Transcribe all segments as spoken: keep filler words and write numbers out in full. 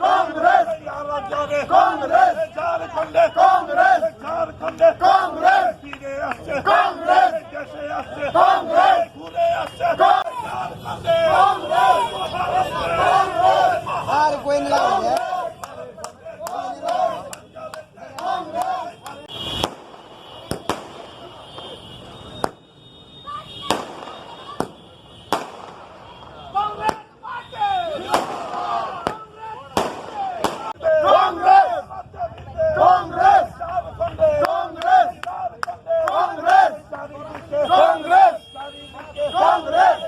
কংগ্রেস! কংগ্রেস! ঝাড়খণ্ডে কংগ্রেস! ঝাড়খণ্ডে কংগ্রেস! ফিরে আসছে! কংগ্রেস! দেশে আসছে! কংগ্রেস! ঘুরে আসছে! কংগ্রেস! আর কই না লাগে? কংগ্রেস! কংগ্রেস! কংগ্রেস! কংগ্রেস! কংগ্রেস!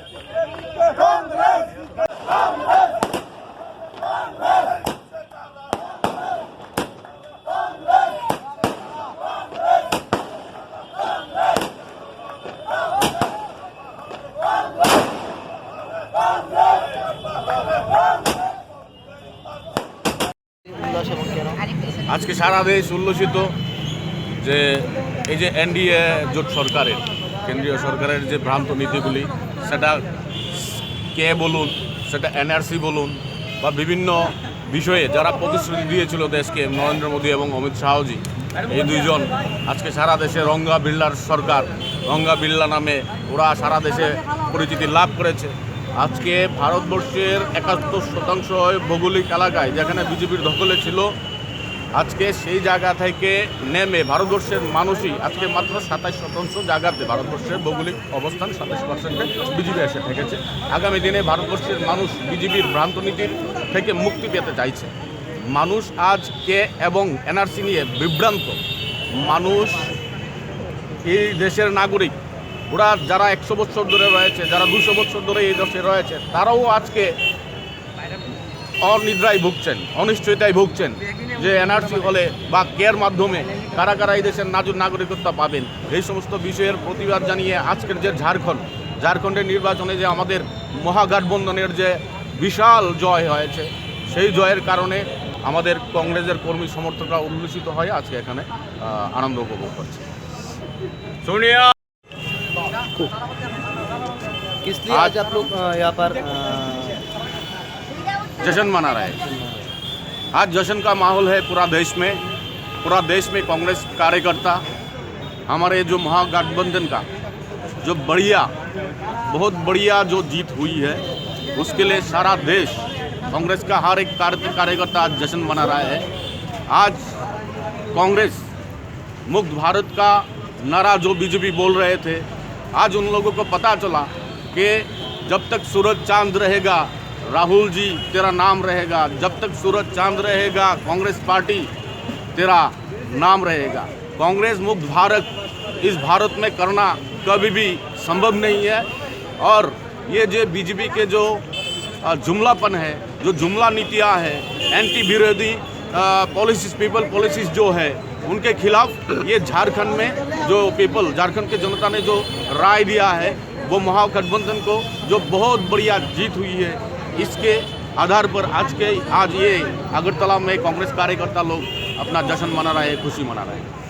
কংগ্রেস! আজকে সারা দেশ উল্লসিত যে এই যে এনডিএ জোট সরকারের, কেন্দ্রীয় সরকারের যে ভ্রান্ত নীতিগুলি, সেটা কে বলুন, সেটা এনআরসি বলুন, বা বিভিন্ন বিষয়ে যারা প্রতিশ্রুতি দিয়েছিল দেশকে, নরেন্দ্র মোদী এবং অমিত শাহজি, এই দুইজন আজকে সারা দেশে রঙ্গা বিড়লার সরকার, রঙ্গা বিড়লা নামে ওরা সারা দেশে পরিচিতি লাভ করেছে। আজকে ভারতবর্ষের একাত্তর শতাংশ ভৌগোলিক এলাকায়, যেখানে বিজেপির দখলে ছিল, আজকে সেই জায়গা থেকে নেমে ভারতবর্ষের মানুষই আজকে মাত্র সাতাশ শতাংশ জায়গাতে ভারতবর্ষের ভৌগোলিক অবস্থান সাতাশ পার্সেন্টে বিজেপি এসে ঠেকেছে। আগামী দিনে ভারতবর্ষের মানুষ বিজেপির ভ্রান্ত নীতির থেকে মুক্তি পেতে চাইছে। মানুষ আজ কে এবং এনআরসি নিয়ে বিভ্রান্ত। মানুষ, এই দেশের নাগরিক, ওরা যারা একশো বছর ধরে রয়েছে, যারা দুশো বছর ধরে এই দেশে রয়েছে, তারাও আজকে অনিদ্রায় ভুগছেন, অনিশ্চয়তায় ভুগছেন যে এনআরসি হলে বা কের মাধ্যমে কারা কারা এই দেশের নাজুর নাগরিকত্ব পাবেন। এই সমস্ত বিষয়ের প্রতিবাদ জানিয়ে আজকের যে ঝাড়খণ্ড, ঝাড়খণ্ডের নির্বাচনে যে আমাদের মহাগঠবন্ধনের যে বিশাল জয় হয়েছে, সেই জয়ের কারণে আমাদের কংগ্রেসের কর্মী সমর্থকরা উল্লসিত হয়ে আজকে এখানে, আহ, আনন্দ উপভোগ করছে। সোনিয়া। किस लिए आज आप लोग, अ, यहाँ पर, अ, जश्न मना रहे हैं। आज जश्न का माहौल है पूरा देश में। पूरा देश में कांग्रेस कार्यकर्ता हमारे जो महागठबंधन का जो बढ़िया, बहुत बढ़िया जो जीत हुई है, उसके लिए सारा देश कांग्रेस का हर एक कार्य-, कार्यकर्ता आज जश्न मना रहा है। आज कांग्रेस मुक्त भारत का नारा जो बीजेपी बोल रहे थे, आज उन लोगों को पता चला कि जब तक सूरज चांद रहेगा, राहुल जी, तेरा नाम रहेगा, जब तक सूरज चांद रहेगा, कांग्रेस पार्टी, तेरा नाम रहेगा। कांग्रेस मुक्त भारत इस भारत में करना कभी भी संभव नहीं है। और ये जो बीजेपी के जो, अ, जुमलापन है, जो जुमला नीतियाँ है, एंटी विरोधी, अ, पॉलिसीज, पीपल पॉलिसीज जो है, उनके खिलाफ ये झारखंड में जो पीपल, झारखंड के जनता ने जो राय दिया है, वो महागठबंधन को जो बहुत बढ़िया जीत हुई है, इसके आधार पर आज के, आज ये अगरतला में कांग्रेस कार्यकर्ता लोग अपना जश्न मना रहे हैं, खुशी मना रहे हैं।